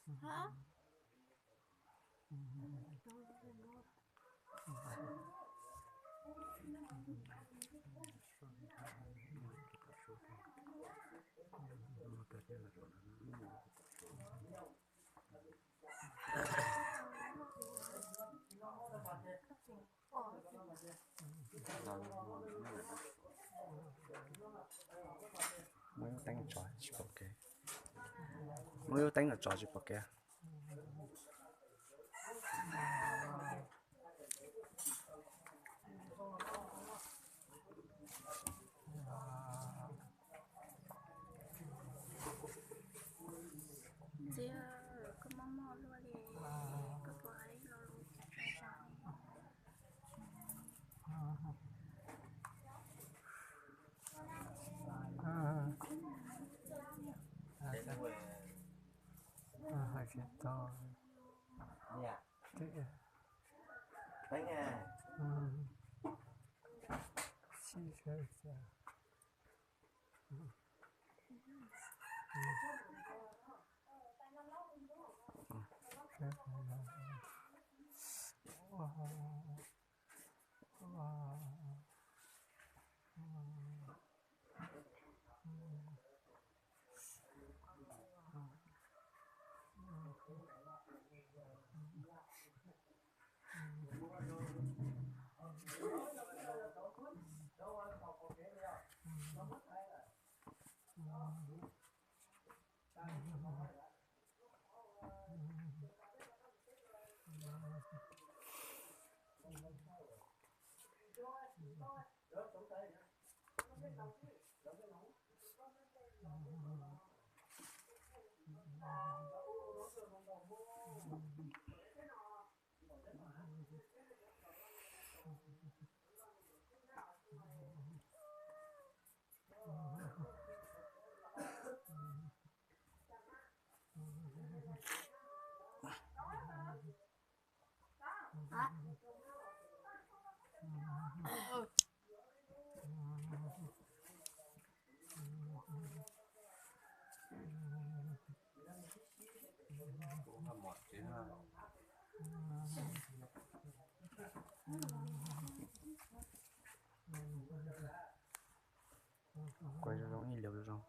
Hả? Muab lub teeb los tso tsis pom kev. Muab lub teeb los tso tsis pom kev. Txiv, koj mob mob luaj li, koj puas hais lo lus cas rau zos li? Hais tsis tau. Sib sawv xyav. Kuav zoo zoo ib lub zoo.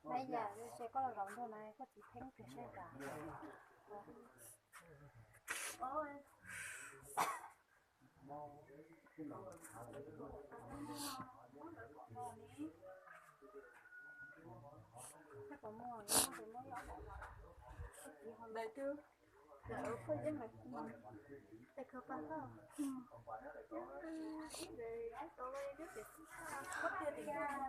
Nai yam ces koj los zaum nrog na, koj txiv theeb tiag seb tas. Daim twg? Daim uas koj yeej hais, daim khaws pas tau. Ib daim tau los ib daim, koj tiag tiag.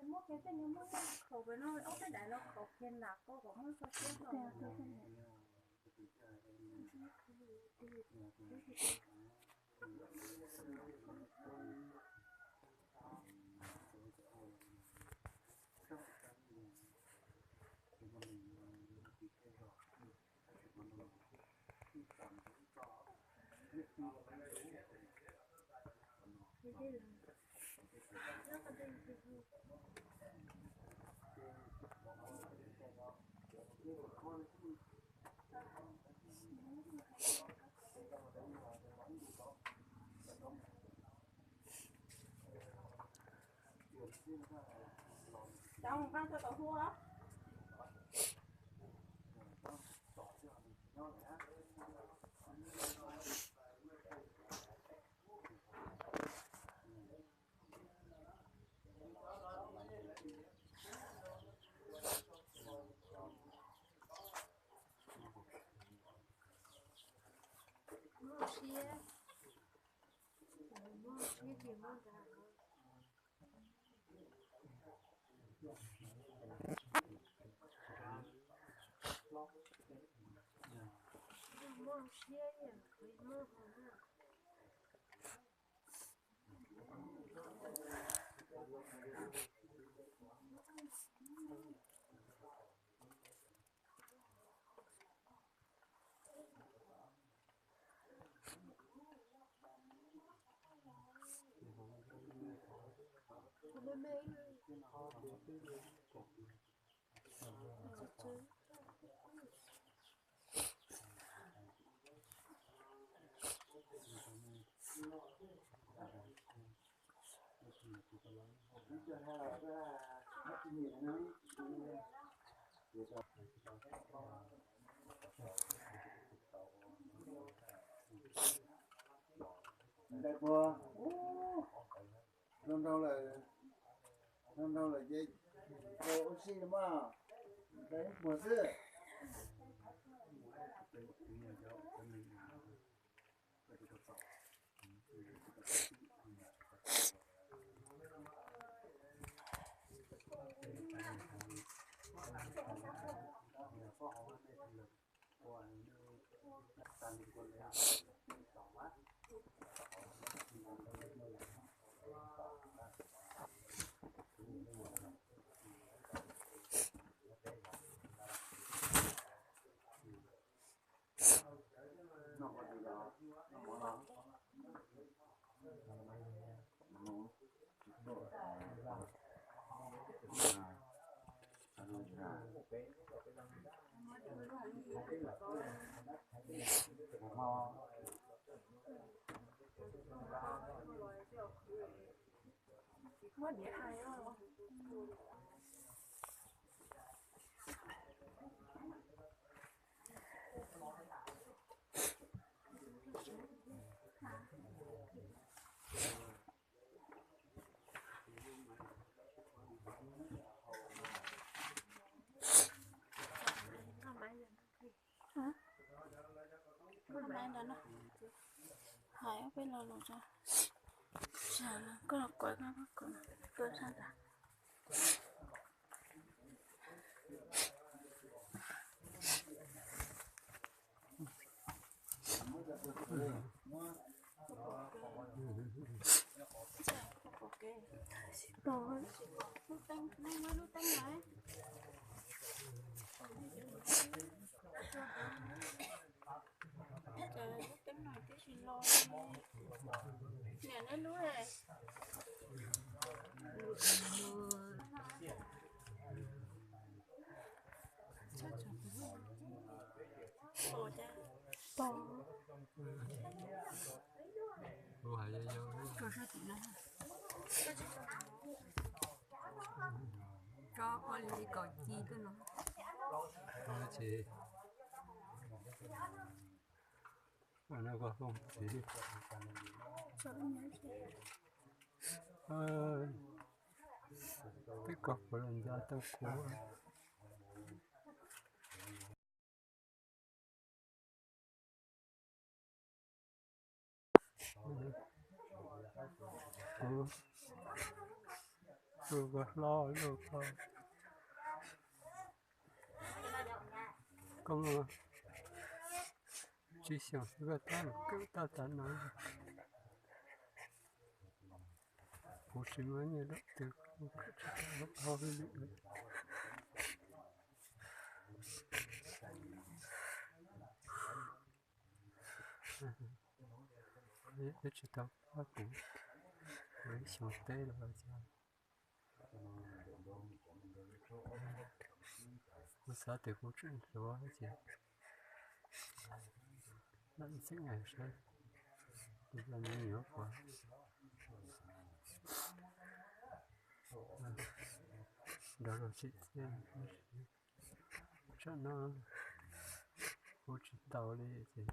Muab kiag tej niag muab khaum pem no, ob peb daim los khaum kiag nram koj kom muab tso siab tso. Muaj siab, muaj siab ces muaj nra. Muaj siab, muaj hauv na. Ntawd puas? Nrau nrau lawm, nrau nrau lawm ces ua si los mas, ntawd puas xwb. Hais ob peb lo lus tso. Koj los kuv, koj los kuv, koj sab ntawd. Niam, nej lub Tso ua li kaum ci tuaj no. Ces no koj fooj txiv li. Twb koj puav leej nco tau kuv. Kuv, kuv hlob, koj, koj muaj tsib xyoos xwb koj tab los kawm tau tav no. Kuv tsis muaj nyiaj dab tsi, kuv kawm tsis tau hauj lwm. Twb tsis tau pab kuv, kuv ib xyoo teb los cas. Kuv xav tias kuv tseem hluas ces lam ntxeev saib tus me nyuam puas nrog luag tsim txiaj. Tsam no kuv tsis tau li ces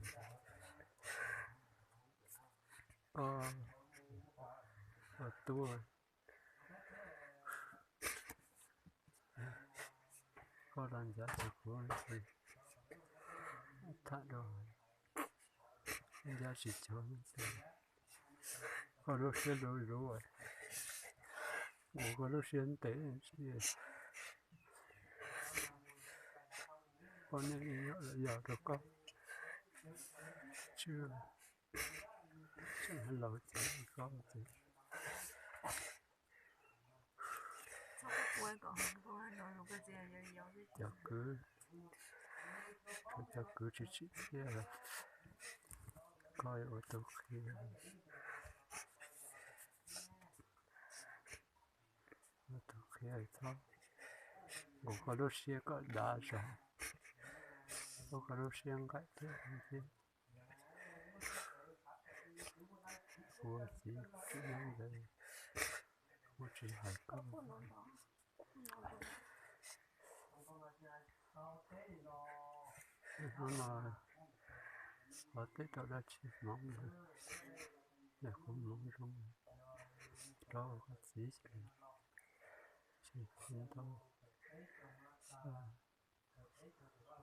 koj ua tub, koj los ncav tsis kuv ces tham rau ncav tsis cuag ces koj lub siab luv luv, kuv koj lub siab ntev. Poj niam li nyob lawm yog rau koj, tseem laus ces koj ces cov kwv, cov kwv tsis tsim txiaj, koj ua tus qhia, ua tus qhia txhob nqus koj lub siab kom dav zog, ua koj lub siab nqaim thiab thiab. kuv txiv kuv tsis nyob ntawd, kuv tsis hais koj. Hnub no ho teb tau dab tsi hmoov, yog kuv hmoov zoo rau koj txiv ces tsis ntau,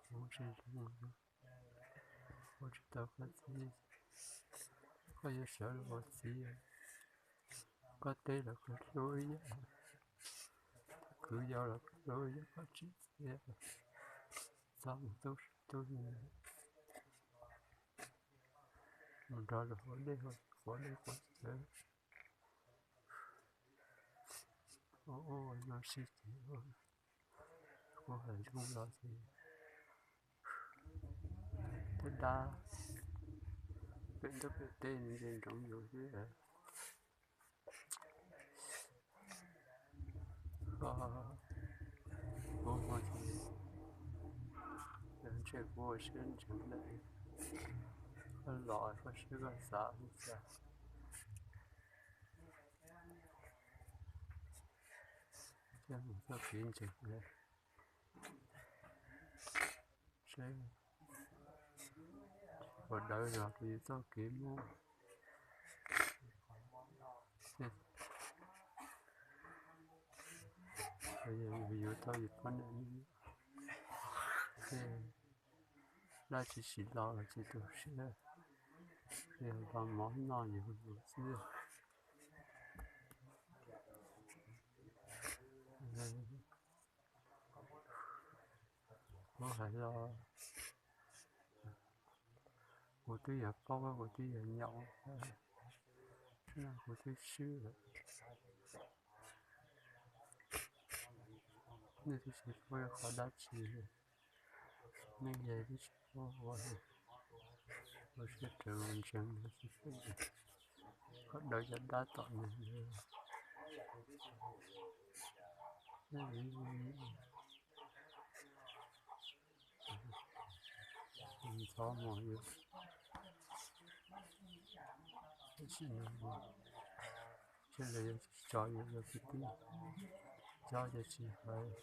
hmoov tsis zoo, ua tsis tau koj txiv, koj yuav sawv los ua txiv, koj teb los koj hlub ib yam, kwv yau los koj hlub ib yam, koj tsis txiav, txhob mus tub tub mus nrog luag ua dej, quav dej quav cawv, ua ua no sib ces, kuv hais zoo los ces tej dab pem ntuj pem teb nws nce ntsoov yus xwb. Koj, kuv hmo ces yog ntshe kuv ua siab ntseeg lawm, koj los koj siab koj xav li cas, thiaj mus txoj kev ntseeg lawm. Seb puas dawv zog rau yus txoj kev muaj, yus tau yus poj niam, dab tsi tsis los los tsis tu siab, yog los mov noj yus mus xwb. Kuv hais los kuv twb yog paub, kuv twb yog nyaum, kuv twb swb lawm. Nej twb tsis paub qhov dab tsi, nej yeej twb tsis paub ua, ua siab raws ntseeg, koj dawv cov dab tom ntej. Ntxhov mos yus, tab sis no seb lawv yuav tso yus ua kwv tij, cov ces tsis hais,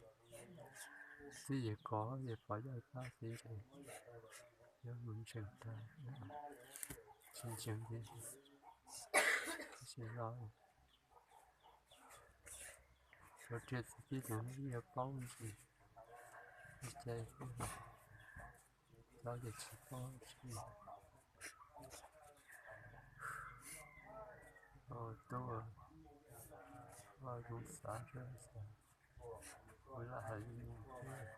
txib yus kov yus pom yaj kab xwb ces yuav mus ntseeg tag, tsis ntseeg ces tsis los. Suav riam txiv tib zoo yuav paub ntsis, li cas thiab, cov ces tsis paub tsis. Tub, koj zoo xav, xav, kuv lam hais li no thiab,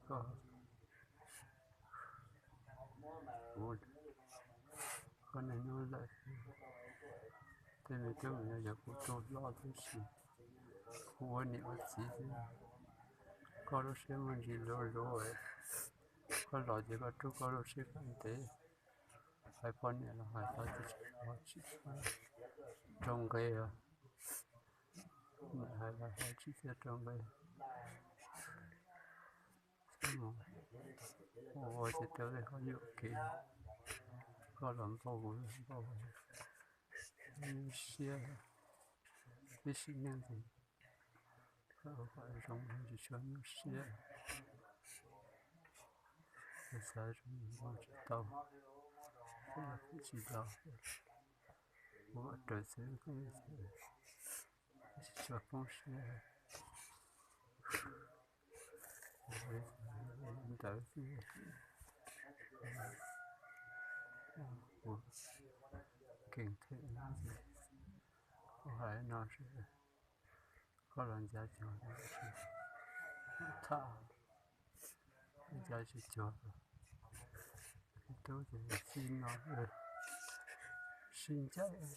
koj, kuv, koj niaj hnub lawm, tej me tub me nyuam yog kuv tus hlob tib si, kuv ua niam ua txiv xwb, koj lub siab muaj ntsis luv luv, koj los ces koj rub koj lub siab kom ntev, hais poj niam los hais tau tsis tshua, tsis tshua rau nqe os, niam hais los hais tsis tshua rau nqe. Ua ces rau tej qhov yuam kev, koj los npau kuv los npau, nyuaj siab, ib sim neej ces koj ua kom zoo tsis tshua nyuaj siab. Kuv xav zoo npau tsis tau, kuv tsis los, kuv kom raws xwb, tsis tshua poob siab. Ntawd xwb, kuv keeg them, kuv hais no seb koj los ntxav cuag, tham ntxav tsis cuag, tub ces txij no sib ncaim.